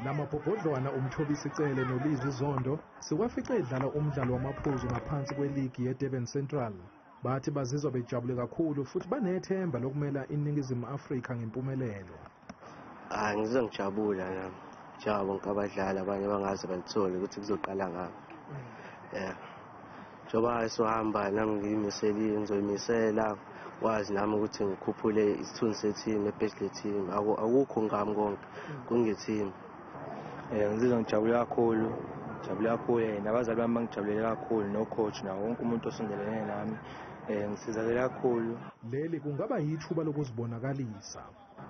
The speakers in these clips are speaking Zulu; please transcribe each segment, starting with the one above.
Lamabhobhodlwana uMthobisi Cele noLizwi Zondo siwafice edlala umdlalo wamaphuzu ngaphansi kweligi yeDurban Central. Bathi bazizwa bejabule kakhulu futhi banethemba lokumela iNingizimu Afrika ngempumelelo. Hayi, ngizizwa ngijabula nami njengoba bonke abadlali abanye bangaze balithole ukuthi kuzoqala ngabo. Yeah. Njengoba sohamba nami ngiyimiselile, ngizoyimisela kwazi nami ukuthi ngikhuphule isithunzi se-team, ebheji le-team. Akukho ngami konke, kunge-team. Ngizizwa ngijabule kakhulu, ngijabule kakhulu, nabazali bami bangijabulele kakhulu, no-coach nawo wonke umuntu osondelene nami. Ngisizakele kakhulu. Leli kungaba yithuba lokuzibonakalisa.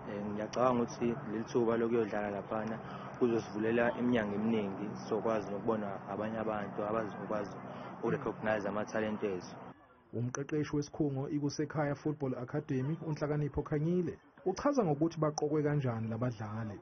Ngiyacabanga ukuthi leli thuba lokuyodlala laphana kuzosivulela iminyango eminingi, sizokwazi nokubona abanye abantu abazokwazi uku-recognize amathalente ethu. Umqeqeshi wesikhungo iKusekhaya Football Academy uNhlakanipho Khanyile uchaza ngokuthi baqokwe kanjani labadlali.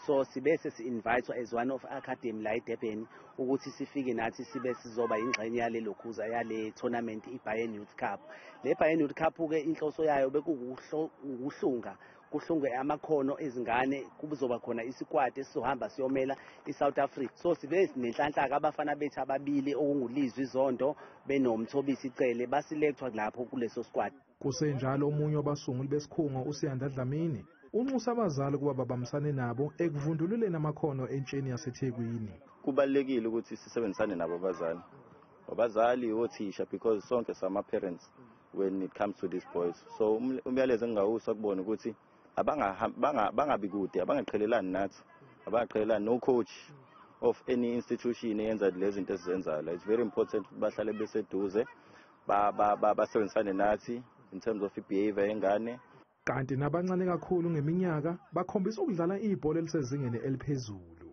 So sibese si-invite as one of academy la eDurban ukuthi sifike nathi sibe sizoba ingxenye yale lokhuza yale tournament iBayern Youth Cup. Le Bayern Youth Cup ke inhloso yayo bekuwukuhlunga kuhlungwe amakhono ezingane, kuzoba khona isikwadi esizohamba siyomela iSouth Africa. So sibe nenhlanhla abafana bethu ababili okunguLizwi Zondo benoMthobisi Cele baselectwa lapho kuleso squad. Kusenjalo omunye wabasunguli besikhungo uSiyanda Dlamini unxusa abazali ukuba babambisane nabo ekuvundululeni amakhono entsheni yaseThekwini. Kubalulekile ukuthi sisebenzisane nabo abazali. Abazali othisha, because sonke sama parents when it comes to these boys. So umyalezo engingawusa kubona ukuthi bangabi kude, abangaqhelelani nathi, abangaqhelelani no coach of any institution eyenza lezi zinto esizenzayo. It's very important ukuthi bahlale beseduze, basebenzisane nathi in terms of behavior yengane. Kanti nabancane kakhulu ngeminyaka bakhombisa ukudlala ibhola elisezingeni eliphezulu.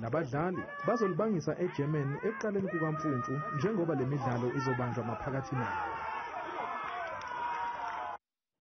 Labadlali bazolibangisa eGermany ekuqaleni kukaMfumfu njengoba le midlalo izobanjwa maphakathi nawo.